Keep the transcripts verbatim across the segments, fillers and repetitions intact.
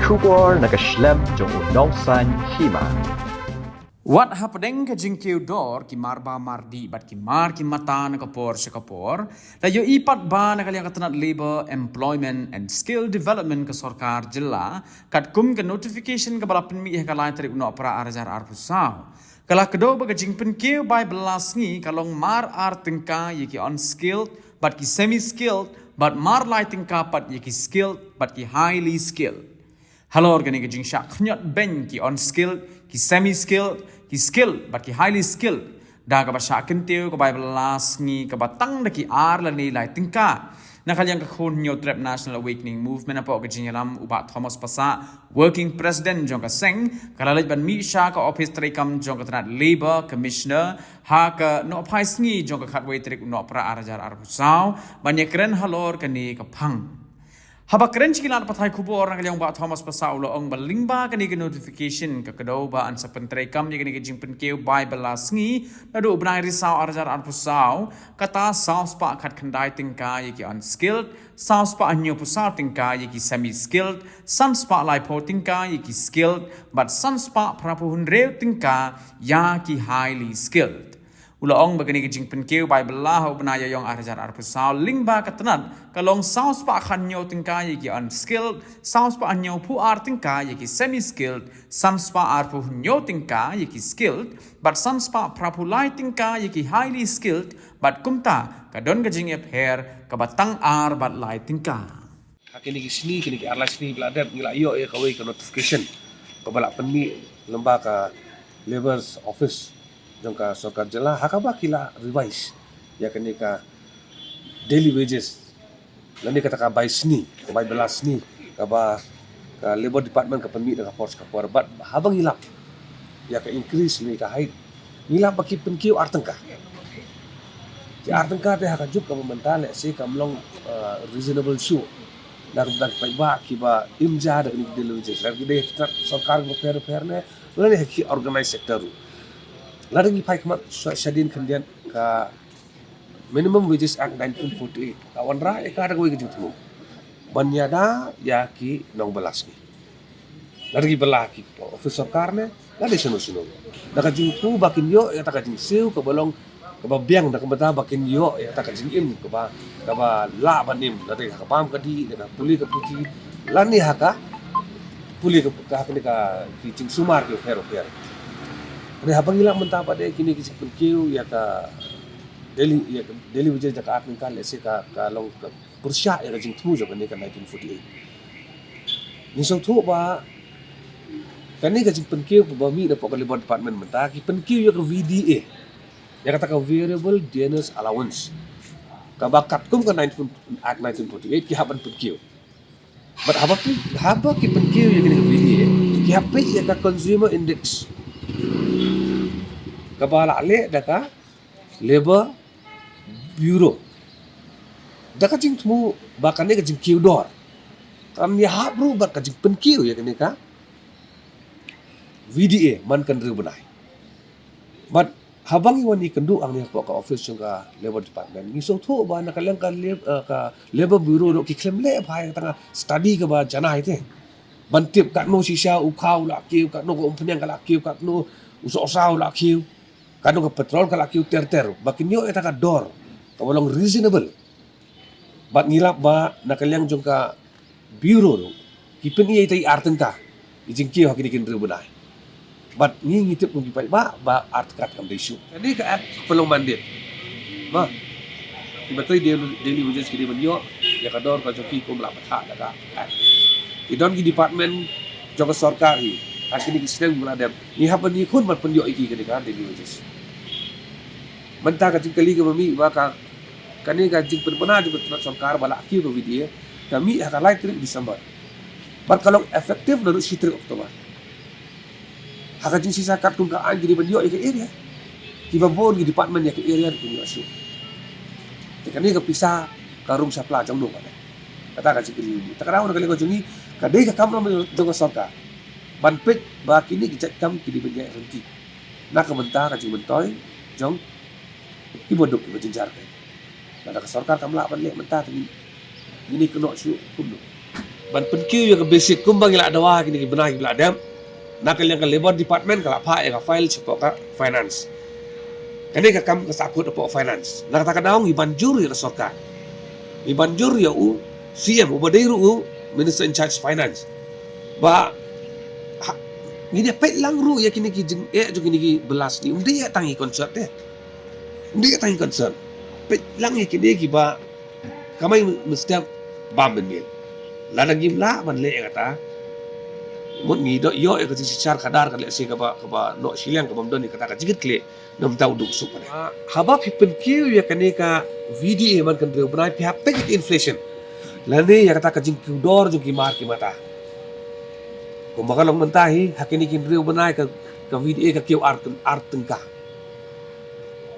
Khubor na ka shlem jong u nongsaiñ hima. Wat hapdeng ka jingkiew dor ki mar ba mar dih bad ki mar ki mata na ka por sha ka por, la ïohi pat ba na ka liang ka tnat Labour, Employment and Skill Development ka sorkar jylla, katkum ka notification kaba la pynmih ha ka lai tarik u Nohprah ar hajar arphew saw, ka la kdew ba ka jingpynkiew bai bylla sngi ka long mar ar tyngka ïa ki unskilled bad ki semi skilled, bad mar lai tyngka pat ïa ki skilled bad ki highly skilled. Halor kane ka jingshah khñiot beiñ ki unskilled, ki semi skilled, ki skilled bad ki highly skilled, da kaba shah kyntiew ka bai bylla sngi kaba tang da ki ar lane lai tyngka. Na ka liang ka khun Hynñiewtrep National Awakening Movement, hapoh ka jingïalam u Bah Thomas Passah, Working President jong ka seng, ka la leit ban mih sha ka ophis treikam jong ka tnat Labour Commissioner ha ka Nohphai sngi jong ka khatwei tarik u Nohprah ar hajar arphew saw, ban ïakren halor kane ka phang. Haba kren sha ki lad pathai khubor, na ka liang u Bah Thomas Passah u la ong ba lyngba kane ka notification ka kdew ba yn sa pyntreikam ïa kane ka jingpynkiew bai bylla sngi naduh u bnai Risaw ar hajar arphew saw, kata saw spah khatkhyndai tyngka ïa ki unskilled, saw spah hynñiewphew saw tyngka ïa ki semi skilled, san spah laiphew tyngka ïa ki skilled, bad san spah phraphew hynriew tyngka ïa ki highly skilled. U la ong ba kane ka jingpynkiew bai bylla ha u bnai Ïaiong ar hajar arphew saw lyngba ka tnat ka long saw spah khathynñiew tyngka ïa ki unskilled, saw spah hynñiewphew ar tyngka ïa ki semi skilled, san spah arphew hynñiew tyngka ïa ki skilled, bad san spah phraphew lai tyngka ïa ki highly skilled, bad kumta ka don ka jingïapher kaba tang ar bad lai tyngka. Ha kine ki sngi, kine ki ar lai sngi ba la dep, ngi la ïoh ïa kawei ka notification kaba la pynmih lyngba ka Labour's Office jong ka sorkar jylla, ha kaba ki la revise ïa kane ka daily wages, lane kata ka bai sngi, ka bai bylla sngi, kaba ka Labour Department ka pynmih na ka por sha ka por. Bad haba ngi lap ïa ka increase ne ka hike, ngi lap ba ki pynkiew ar tyngka. Ki ar tyngka te ha ka juk kaba mynta lehse kam long, uh, reasonable shuh. Na ka bynta ki paidbah kiba im ja da kine ki daily wages, lada ki dei ha ki tnat sorkar kiba pher pher ne lane ha ki organized sector ruh. Lada ngi phai khmat sha, shadien khyndiat, ka Minimum Wages Act nineteen forty-eight ka wanrah ïa ka da kawei ka jingthmu ban ïada ïa ki nongbylla sngi. Lada ki bylla ha ki ophis sorkar ne lada shano shano, da ka jingthmu ba kin ïoh ïa kata ka jingsiew kaba long kaba biang, da ka bynta ba kin ïoh ïa kata ka jingim kaba, kaba lah ban im, lada ha ka bam ka dih, da ka pule ka puthi, lane ha ka pule ka, ka, ha kane ka ki jingsumar ki bapher bapher. Hynrei haba ngi lap mynta pat de, kine ki jingpynkiew ïa ka daily, ïa ka daily wages da ka ar tyngka, lehse ka, ka long ka pyrshah ïa ka jingthmu jong kane ka nineteen forty-eight. Ngi sngewthuh ba kane ka jingpynkiew ba mih napoh ka Labour Department mynta, ki pynkiew ïa ka V D A, ïa kata ka Variable Dinners Allowance, kaba katkum ka nineteen, Act nineteen forty-eight ki hap ban pynkiew. Bad haba peit, haba ki pynkiew ïa kane ka V D A, ki hap peit ïa ka Consumer Index, kaba la leh da ka Labour Bureau, da ka jingthmu ba kane ka jingkiew dor kan ïahap ruh bad ka jingpynkiew ïa kane ka V D A man ka hynriew bnai. Bad haba ngi wan ïakynduh hangne hapoh ka office jong ka Labour Department, ngi sngewthuh ba na ka liang ka Lab-, eh, ka Labour Bureau ruh ki khlem leh bha ïa kata ka study kaba janai te ban tip katno shisha u khaw u la kiew, katno ka umphniang ka la kiew, katno u sohsa u la kiew, katno ka petrol ka la kiew ter ter, ba kin ïoh ïa kata ka dor kaba long reasonable. Bad ngi lap ba na ka liang jong ka Bureau ruh ki pyni ïa ita i ar tyngka i jingkiew ha kine ki hynriew bnai. Bad ngi ngi tip kum ki paidbah ba ar tyngka te kam dei shuh. Kane ka Act ka pynlong mandate ba kiba trei daily, daily wages ki dei ban ïoh ïa ka dor ka jong ki kum la pynthah da ka Act. Ki don ki department jong ka sorkar hi ha kine ki snem ba la dep, ngi hap ban ïakhun ban pynïoh ïa ki kane ka daily wages. Mynta ka jingkylli kaba mih ba ka, kane ka jingpynbna jong ka tnat sorkar ba la kiew ka V D A ka mih ha ka lai tarik December, bad ka long effective naduh shi tarik October. Ha ka jingshisha katkum ka aiñ ki dei ban ïoh ïa ka arrear, kiba bun ki department ïa ka arrear ruh kim ïoh shuh. Te kane ka pisa ka rung shapla jong no pat? Kata ka jingkylli. Te ka daw na ka liang ka jong ngi, ka dei ka kam jong ka sorkar ban peit ba kine ki jait kam ki dei ban ïaid ryntih na ka bynta ka jingmyntoi jong kiba duk kiba jynjar. Lada ka sorkar kam lah ban leh mynta te ngi, ngin ïakynnoh shuh kumno? ban pynkiew ïa ka basic kumba ngi la dawa kine ki bnai kiba la dep. Na ka liang ka Labour Department ka la phah ïa ka file shapoh ka Finance. Kane ka kam ka sahkut hapoh Finance. Na kata ka daw ngi ban jur ïa ka sorkar, ngi ban jur ïa u C M uba dei ruh u Minister in charge Finance. Ba ha, ngi dei peit lang ruh ïa kine ki jingeh jong kine ki bylla snieh, um dei ïa tang ki concern te. Um dei ïa tang ki concern. Peit lang ïa kine kiba kamai mynstep bam mynmiet. Lada ngim lah ban leh ïa kata, mut ngi doh ïoh ïa ka jingshisha khadar ka lehse kaba, kaba noh shiliang kaba ym don ïa kata ka jingkitkhlieh. Namar u duk suk pyneh. Ah, haba phi pynkiew ïa kane ka V D A man ka hynriew bnai phi hap peit ïa ka inflation lane ïa kata ka jingkiew dor jong ki mar ki mata. Kumba ka long mynta hi ha kine ki hynriew bnai ka, ka V D A ka kiew ar, ar tyngka.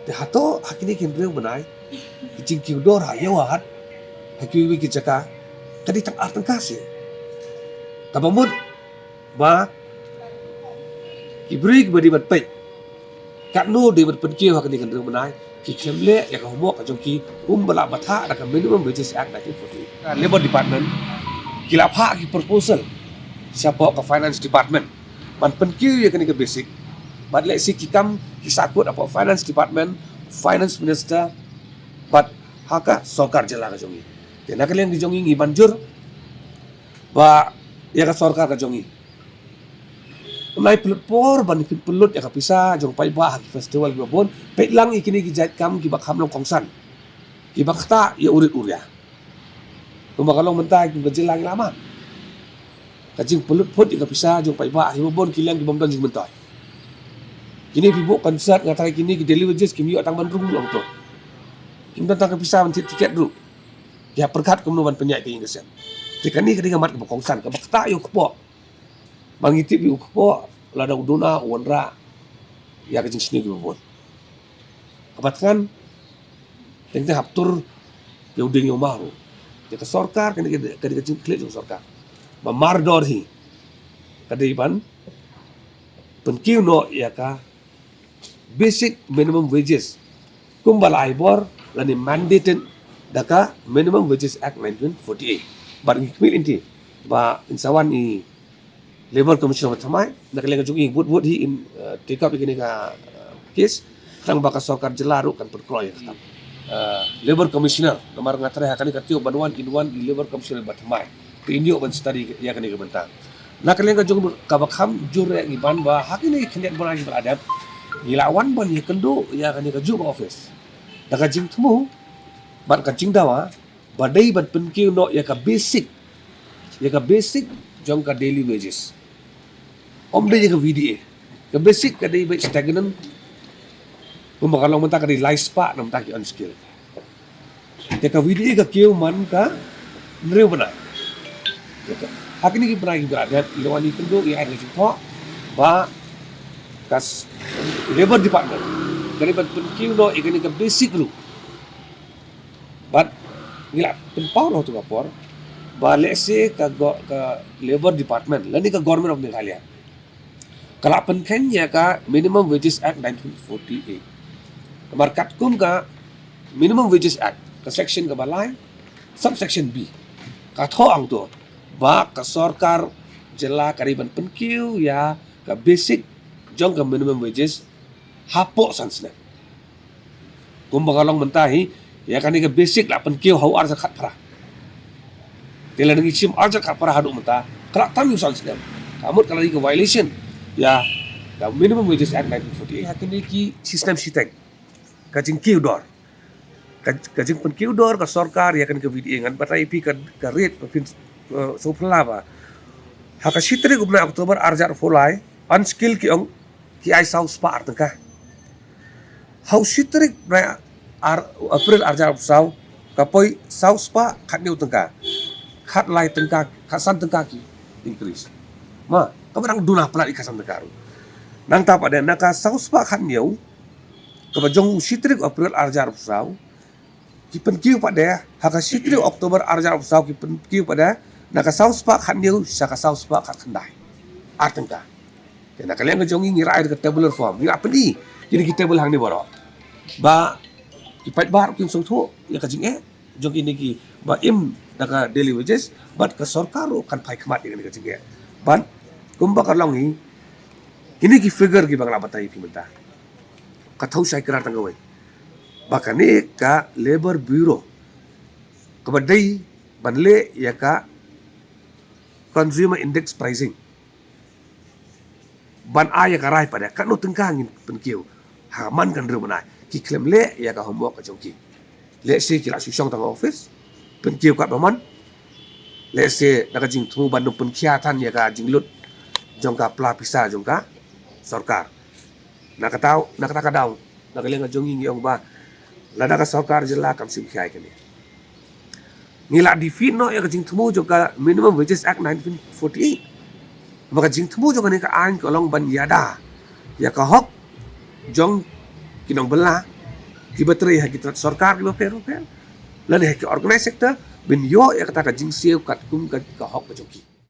Te hato ha kine ki hynriew bnai ki jingkiew dor ha ïew ha hat ha kiwei kiwei ki jaka ka dei tang ar tyngka seh. Kaba mut ba ki briew kiba dei ban peit katno dei ban pynkiew ha kane ka hynriew bnai ki khlem leh ïa ka homework ka jong ki kumba la bthah da ka Minimum Wages Act nineteen forty-eight. Ka Labour Department ki la phah ki proposal shapoh ka Finance Department ban pynkiew ïa kane ka basic. Bad lehse ki kam ki sahkut hapoh Finance Department, Finance Minister bad ha ka sorkar jylla ka jong ngi. Te na ka liang ka jong ngi ngi ban jur ba ïa ka sorkar ka jong ngi. Ym lah pynlut por ban pynlut ïa ka pisa jong paidbah ha ki festival kiba bun. Peit lang ïa kine ki jait kam kiba kham long kongsan, kiba ktah ïa u rit u ria. Kumba ka long mynta ki jylla ngi la mad ka jingpynlut phut ïa ka pisa jong paidbah ha kiba bun ki liang kiba ym don jingmyntoi. Kine phi buh concert nga tharai kine ki daily wages kim ïoh tang ban rung long to. Kim don tang ka pisa ban thied tiket ruh. Ki hap pyrkhat kumno ban pynïaid ka ïing ka sem. Te kane ka dei ka mat kaba kongsan kaba ktah ïa u kpoh. Ba ngi tip ïa u kpoh lada u duna u wanrah ïa ka jingsniew kiba bun. Kaba thngan teng teng hap tur ïa u dieng ïa u maw ruh. Te ka sorkar kane ka dei ka jingkhleh jong sorkar ba mardor hi ka dei ban pynkiew noh ïa ka basic minimum wages kumba la ai bor lane mandated da ka Minimum Wages Act nineteen forty-eight. Bad ngi khmih lynti ba in sa wan i Labour Commissioner ba thymmai, na ka liang ka jong i bud bud hi in, eh, take up ïa kane ka, eh, case, khnang ba ka sorkar jylla ruh kan pynkroi ïa ka kam. Eh, Labour Commissioner, namar nga tharai ha kane ka tiew ban wan in wan i Labour Commissioner ba thymmai. Te in ïoh ban study ïa kane ka bynta. Na ka liang ka jong kaba kham jur ïa ngi ban ba ha kine ki khyndiat bnai kiba la dep ngi la wan ban ïakynduh ïa kane kajuh ka office da ka jingthmu bad ka jingdawa ba dei ban pynkiew noh ïa ka basic, ïa ka basic jong ka daily wages. Ym dei ïa ka V D A. Ka basic ka dei beit stagnant. Kumba ka long mynta ka dei lai spah na bynta ki unskilled. Te ka V D A ka kiew man ka hynriew bnai. Ha kine ki bnai kiba la dep ngi la wan ïakynduh, ngi ai ka jingthoh ba ka s-, Labour Department ka dei ban pynkiew noh ïa kane ka basic ruh. Bad ngi la pynpaw noh tu ka por ba lehse ka go-, ka Labour Department lane ka Government of Meghalaya ka la pynkheiñ ïa ka Minimum Wages Act nineteen forty-eight. Namar katkum ka Minimum Wages Act, ka section kaba lai, subsection B, ka thoh hangto ba ka sorkar jylla ka dei ban pynkiew ïa ka basic jong ka minimum wages hapoh san snem. Kumba ka long mynta hi, ïa kane ka basic la pynkiew ha u arhajar khatphra. Te lada ngi shim arhajar khatphra haduh mynta, ka la tam ïa u san snem. Ka mut ka la dei ka violation ïa ka Minimum Wages Act nineteen forty-eight. Ha kine ki shi snem shiteng ka jingkiew dor, ka, ka jingpynkiew dor ka sorkar ïa kane ka V D A, ngan batai ïa phi ka, ka rate ba phin, eh, sngewphylla ba ha ka shi tarik u bnai October arhajar arphew lai, unskilled ki ong ki ai saw spah ar tyngka. Ha u shi tarik bnai ar, April arhajar arphew saw, ka poi saw spah khathynñiew tyngka. Khatlai tyngka, khatsan tyngka ki increase. Ma, kaba dang duna palat ïa khatsan tyngka ruh. Nangta pat de na ka saw spah khathynñiew kaba jong u shi tarik April arhajar arphew saw, ki pynkiew pat de ha ka shi tarik October arhajar arphew saw, ki pynkiew pat de na ka saw spah khathynñiew sha ka saw spah khatkhyndai. Ar tyngka. Te na ka liang ka jong ngi ngi la ai ka tabular form, ngi la pyni kine ki table hangne baroh ba ki paidbah ruh kin sngewthuh ïa ka jingeh jong kine ki, ba im da ka daily wages, bad ka sorkar ruh kan phai khmat ïa kane ka jingeh. Bad kumba ka long hi, kine ki figure kiba nga la batai ïa phi mynta, ka thaw shai krar tang kawei, ba kane ka Labour Bureau kaba dei ban leh ïa ka consumer index pricing, ban ai ïa ka rai pat de katno tyngka ngin pynkiew. Ha man kan riew ban ai, ki khlem leh ïa ka homework ka jong ki. Lehse ki la shu shong tang ha office, pynkiew katba mon. Lehse da ka jingthmu ban ym pynkhia than ïa ka jinglut jong ka pla pisa jong ka sorkar. Na kata, na kata ka daw, na ka liang ka jong ngi ngi ong ba lada ka sorkar jylla kam shim khia ïa kane, ngi la defeat noh ïa ka jingthmu jong ka Minimum Wages Act nineteen forty-eight. Ba ka jingthmu jong kane ka aiñ ka long ban ïada ïa ka hok jong ki nongbylla kiba trei ha ki tnat sorkar kiba pher pher, lane ha ki organized sector, ban ïoh ïa kata ka jingsiew katkum ka, ka hok ka jong ki.